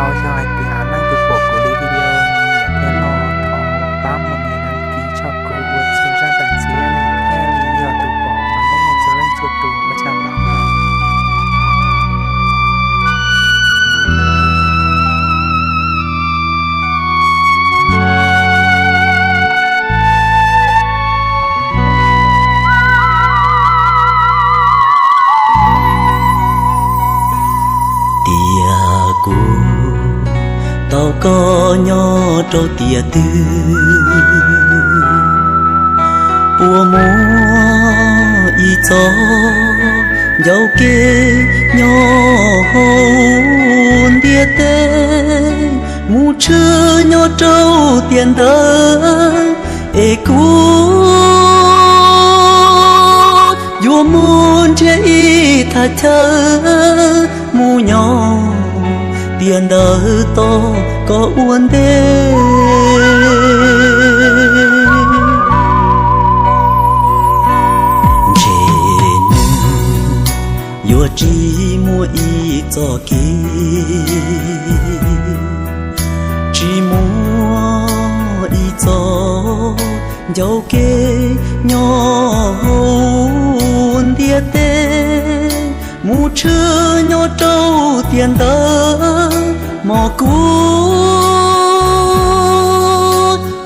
Yog hais tias leej twg pom kuv li video no thiab no, thov pab mus nias đăng ký tso kuv ua txhua zaj dab tsi thiab li, yog tus pom leej txhua leej txhua tus ua tsaug ntau. Tias kuv tau koj nyob rau tiam twg, puas muaj ib txoj ncauj kev nyob hauv ntiaj teb, mus tshwm nyob rau tiam ntawd, es kuv yuav mus nrhiav ib thaj chaw mus nyob tiam ntawd tos koj ua ntej. Ntshe nws yuav tsis muaj ib txoj kev, tsis muaj ib txoj ncauj kev nyob hauv ntiaj teb, mus tshwm nyob rau tiam ntawd, hmo kuv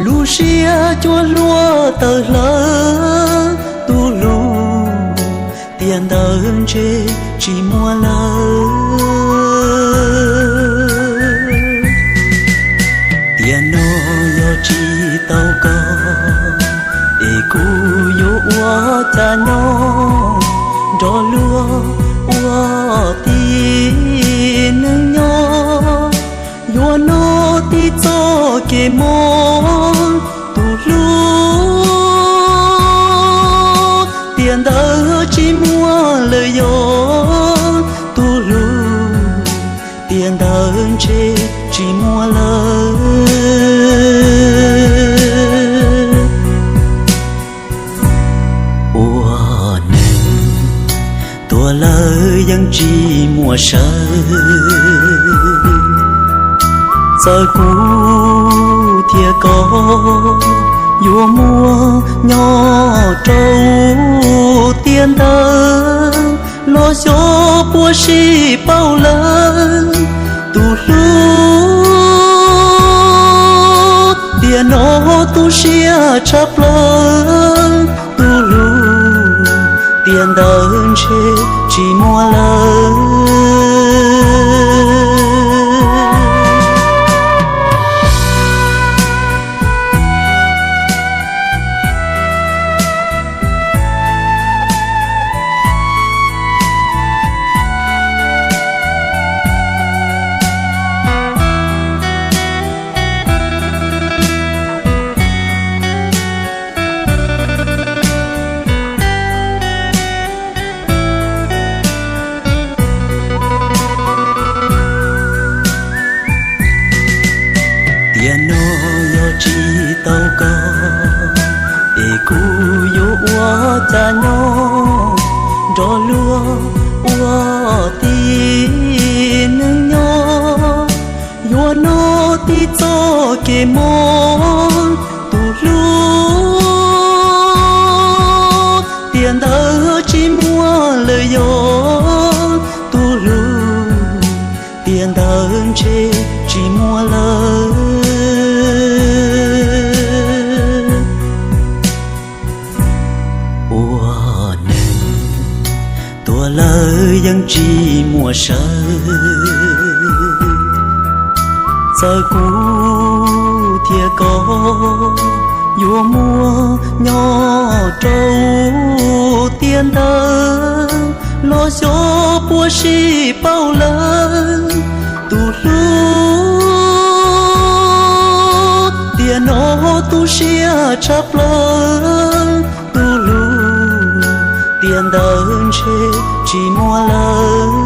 lub siab cuag hlua tawm hlawv, tus hlub tiam ntawd ntshe tsis muaj lawm. Tiam no yog tsis tau koj, es kuv yuav ua cas nyob nrog luag ua tib neeg nyob, yuav noj tib txoj kev mob, tus hlub tiam ntawd tsis muaj lawm, yog tus hlub tiam ntawd ntshe tsis muaj lawm. Ua neeg tuag lawm yeej tsis muaj sawv, txawm kuv thiab koj yuav muaj nyob rau tiam ntawd, los xyov puas sib paub lawm, tus hlub tiam no tu siab tshaj plaws, tus hlub tiam ntawd ntshe tsis muaj lawm. Tiam no yog tsis tau koj, es kuv yuav ua cas nyob nrog luag ua tib neeg nyob, yuav noj tib txoj kev mob, tus hlub tiam ntawd tsis muaj lawm, yog tus hlub tiam ntawd ntshe tsis muaj lawm. Ua neeg tuag lawm yeej tsis muaj sawv, txawm kuv thiab koj yuav muaj nyob rau tiam ntawd, los xyov puas sib paub lawm, tus hlub tiam no tu siab tshaj plaws, tus hlub tiam ntawd ntshe tsis muaj lawm.